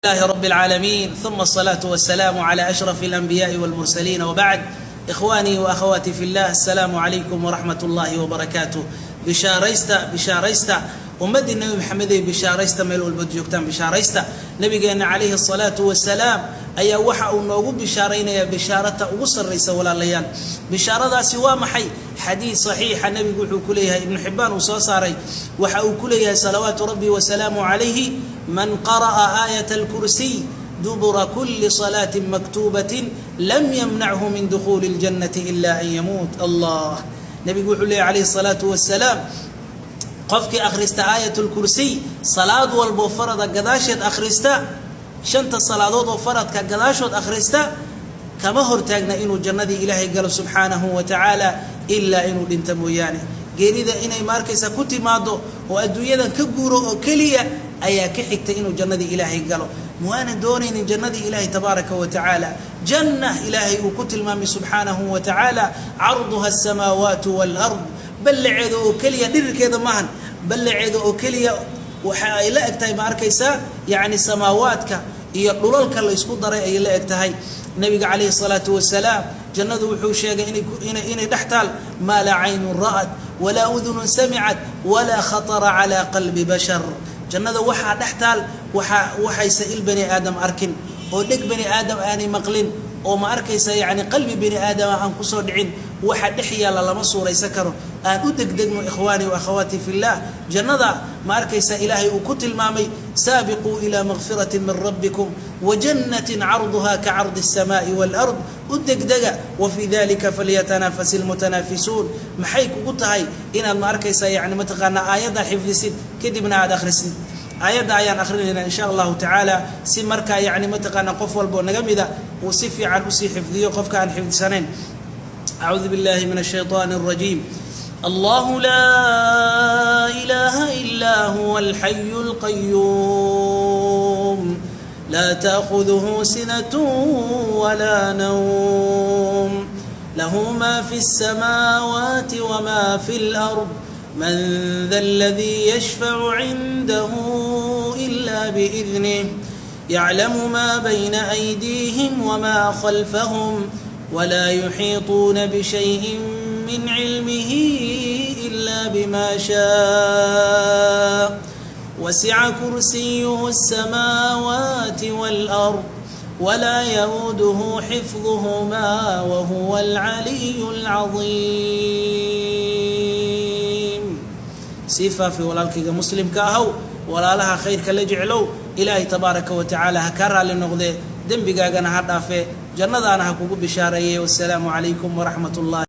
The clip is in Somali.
لله رب العالمين، ثم الصلاة والسلام على أشرف الأنبياء والمرسلين، وبعد. إخواني وأخواتي في الله، السلام عليكم ورحمة الله وبركاته. Bishaaraysta, bishaaraysta, ummaddii Nebi Maxamedey, bishaaraysta. Meel walbaad joogtaan, bishaaraysta. Nabigeenna calayhi asalaatu wasalaam ayaa waxa uu noogu bishaaraynayaa bishaarata ugu sarraysa. Walaalayaal, bishaaradaasi waa maxay? Xadiid saxiixa nebigu wuxuu ku leeyahay, Ibnu Xibbaan uu soo saaray, waxa uu ku leeyahay salawaatu rabbi wasalaamu calayhi: "Man qara'a aayata alkursiy dubura kuli salaatin maktuubatin lam yamnachu min dukhuuli اljannati ila an yamuut." Allah, nebigu wuxuu leeyahy calayhi الsalaatu wasalaam: qofkii akhrista aayat lkursiy salaad walboo farada gadaasheed akhrista, shanta salaadood oo faradka gadaashood akhrista, kama hortaagna inuu jannadii Ilaahay galo subxaanahu wa tacaala, ilaa inuu dhinto mooyaane. Geerida inay maarkaysa ku timaado oo adduunyadan ka guuro oo keliya ayaa ka xigta inuu jannadii Ilaahay galo. Muwaanan doonaynin jannadii Ilaahay tabaaraka wa tacaala? Janna Ilaahay uu ku tilmaamay subxaanahu wa tacaala carduha asamaawaatu waalard, ballaceeda oo keliya, dhirirkeeda maahan, ballaceeda oo keliya waxa ay la eg tahay, ma arkaysaa, yacni samaawaadka iyo dhulalka la ysku daray ayay la eg tahay. Nabiga calayhi salaatu wasalaam jannadu wuxuu sheegay inay dhex taal maa laa caynun ra'at walaa udunun samicat walaa khatara calaa qalbi bashar. Jannada waxaa dhex taal waxa waxaysa il bani aadam arkin oo dheg bani aadam aanay maqlin oo, ma arkaysa, yacni qalbi bani aadama aan kusoo dhicin. Waxa dhex yaalla lama suuraysan karo. Aan u degdegno, ikhwaanii wa akhawaatii fillah, jannada, ma arkaysa, Ilaahay uu ku tilmaamay: "Saabiquu ilaa makfiratin min rabbikum wajannatin carduha ka cardi الsamaai wاlard." U degdega. Wafii dalika falyatanaafas ilmutanaafisuun. Maxay kugu tahay inaad, ma arkaysa, yani mataqaanaa aayadda xifdisid, kadibna aad akhrisid? Aayadda ayaan akhrinaynaa insha Allahu tacaala, si markaa yani mataqaanaa qof walboo naga mida uu si fiican usii xifdiyo, qofka aan xifdisanayn. أعوذ بالله من الشيطان الرجيم. الله لا إله إلا هو الحي القيوم، لا تأخذه سنة ولا نوم، له ما في السماوات وما في الأرض، من ذا الذي يشفع عنده إلا بإذنه، يعلم ما بين أيديهم وما خلفهم، ولا يحيطون بشيء من علمه إلا بما شاء، وسع كرسيه السماوات والأرض، ولا يؤوده حفظهما، وهو العلي العظيم. Sii faafi, walaalkayga muslimka ahow, walaalaha khayrka la jeclow. Ilaahay tabaaraka wa tacaala ha kaa raalli noqdee, dembigaagana ha dhaafee, jannadaana ha kugu bishaareeyey. Wasalaamu calaykum waraxmat ullahi.